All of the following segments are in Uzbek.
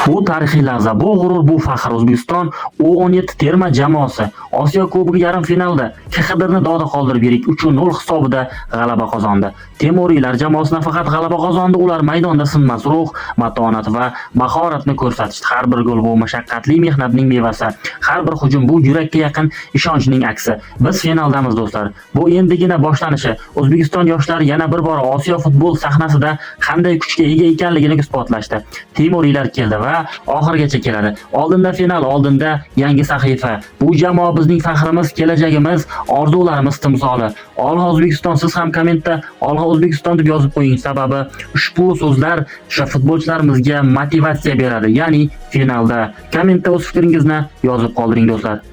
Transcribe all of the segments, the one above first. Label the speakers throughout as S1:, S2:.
S1: Bu tarixiy lahza, bu g'urur, bu faxr. O'zbekiston U17 terma jamoasi Osiyo Kubogi yarim finalida KXDRni dog'da qoldirib, yirik 3-0 hisobida g'alaba qozondi. Temuriylar jamoasi nafaqat g'alaba qozondi, ular maydonda sinmas ruh, matonat va mahoratni ko'rsatishdi. Har bir gol bu mashaqqatli mehnatning mevasi. Har bir hujum bu yurakka yaqin ishonchning aksi. Biz finaldamiz, do'stlar. Bu endigina boshlanishi. O'zbekiston yoshlari yana bir bor Osiyo futbol sahnasida qanday kuchga ega ekanligini isbotlashdi. Temuriylar keldi va oxirigacha keladi. Oldinda final, oldinda yangi sahifa. Bu jamoa bizning faxrimiz, kelajagimiz, orzularimiz timsoli. Olg'a, O'zbekiston! Siz ham kommentda "Olg'a, O'zbekiston" deb yozib qo'ying. Sababi ushbu so'zlar o'sha futbolchilarimizga motivatsiya beradi. Ya'ni finalda. Kommentda o'z fikringizni yozib qoldiring, do'stlar.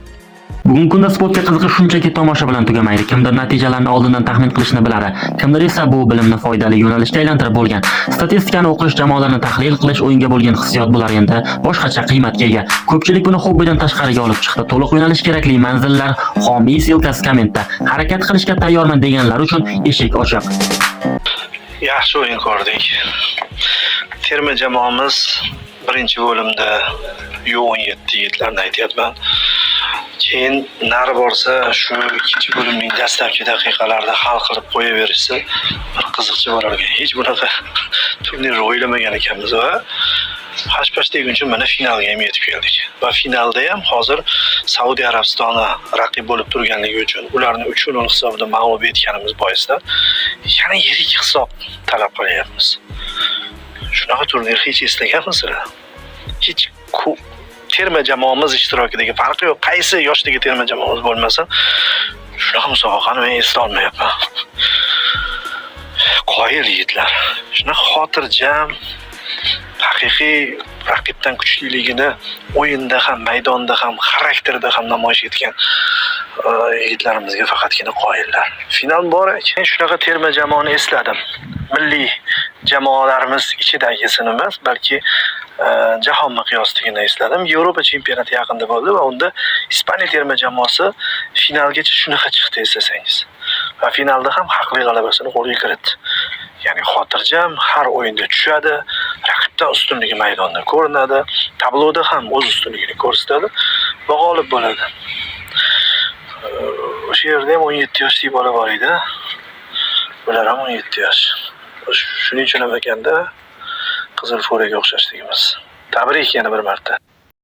S1: Bugungi kunda sportga qiziqish shunchaki tomosha bilan tugamaydi. Kimdir natijalarni oldindan taxmin qilishni biladi. Kimdir esa bu bilimni foydali yo'nalishga aylantirib bo'lgan. Statistikani o'qish, jamoalarni tahlil qilish, o'yinga bo'lgan hissiyot, bular endi boshqacha qiymatga ega. Ko'pchilik buni hobbidan tashqariga olib chiqdi. To'liq yo'nalish kerakli manzillar homiy ссылка si kommentda. Harakat qilishga tayyorman deganlar uchun eshik ochiq.
S2: Yaxshi o'yin ko'rdik. Terma jamoamiz birinchi bo'limda U17 yigitlarni aytyapman. Keyin nari borsa, shu ikkinchi bo'limning dastlabki daqiqalarida hal qilib qo'yaverishsa, bir qiziqchi bo'lar ekan. Hech bunaqa turnirni o'ylamagan ekanmiz va hash-pash deguncha mana finalga ham yetib keldik. Va finalda ham hozir Saudiya Arabistoni raqib bo'lib turganligi uchun ularni 3-0 hisobida mag'lub etganimiz boisida yana yirik hisob talab qilyapmiz. Shunaqa turnir hech eslaganmisizlar? Hech terma jamoamiz ishtirokidagi, farqi yo'q, qaysi yoshdagi terma jamoamiz bo'lmasin, shunaqa musobaqani men eslolmayapman. Qoyil yigitlar. Shunaqa xotirjam, haqiqiy raqibdan kuchliligini o'yinda ham, maydonda ham, xarakterida ham namoyish etgan yigitlarimizga faqatgina qoyillar. Final muborak. Men shunaqa terma jamoani esladim. Milliy jamoalarimiz ichidagisini emas, balki jahon miqyosidagini esladim. Yevropa chempionati yaqinda bo'ldi va unda Ispaniya terma jamoasi finalgacha shunaqa chiqdi, eslasangiz. Va finalda ham haqli g'alabasini qo'lga kiritdi. Ya'ni xotirjam har o'yinda tushadi, raqibdan ustunligi maydonda ko'rinadi, tabloda ham o'z ustunligini ko'rsatadi va g'olib bo'ladi. O'sha yerda ham 17 yoshli bola bor edi. Bular ham 17 yosh. Shuning uchun ham ekanda qizil furaga o'xshashligimiz. Tabrik yana bir marta.